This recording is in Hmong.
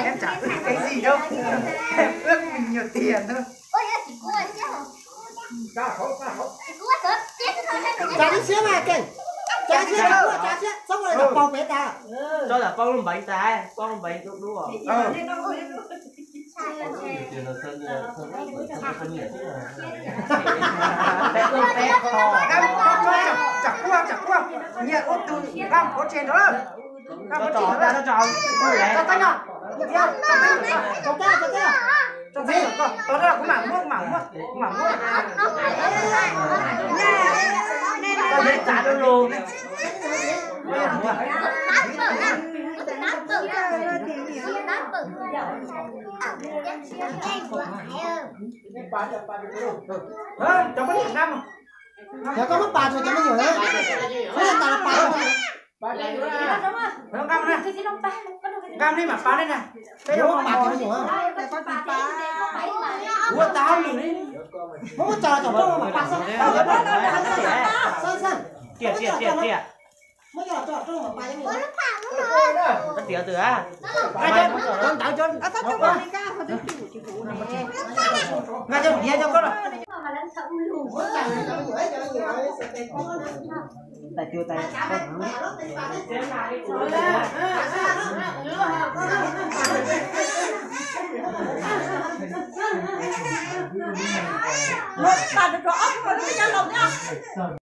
Em chả ước cái gì đâu. Em ước mình nhiều tiền thôi. Tsa li siab mas keej. Tsa li siab, tsa li siab, txhob ua li paub peb tas. Tso lawm paub lub npeev tas, paub lub npeev dub dub. Chả qua, chả qua. Nyias ua tus nqa hauv tsev ntawd. Nqa hauv tsev ntawd. Tso teeb no. Tso teeb, tso teeb. Tso teeb, tso teeb. Tau, kuv mam muab, kuv mam muab, kuv mam muab. Tso teeb tsa lug lug. Cov koj muab pas rau cov me nyuam na. Muab tas los pas rau. Nqa li mam pas li na. Peb yuav pas rau me nyuam. Ua tas hauj lwm li. Muab muab tso tsom rooj mam pas xwb. Xwb xwb. Tiag tiag tiag tiag. Muab cov tsom rooj mam pas cov me nyuam. Koj tiav twg a? Nqa cov ntawd cov. Nqa cov diav cov koj los.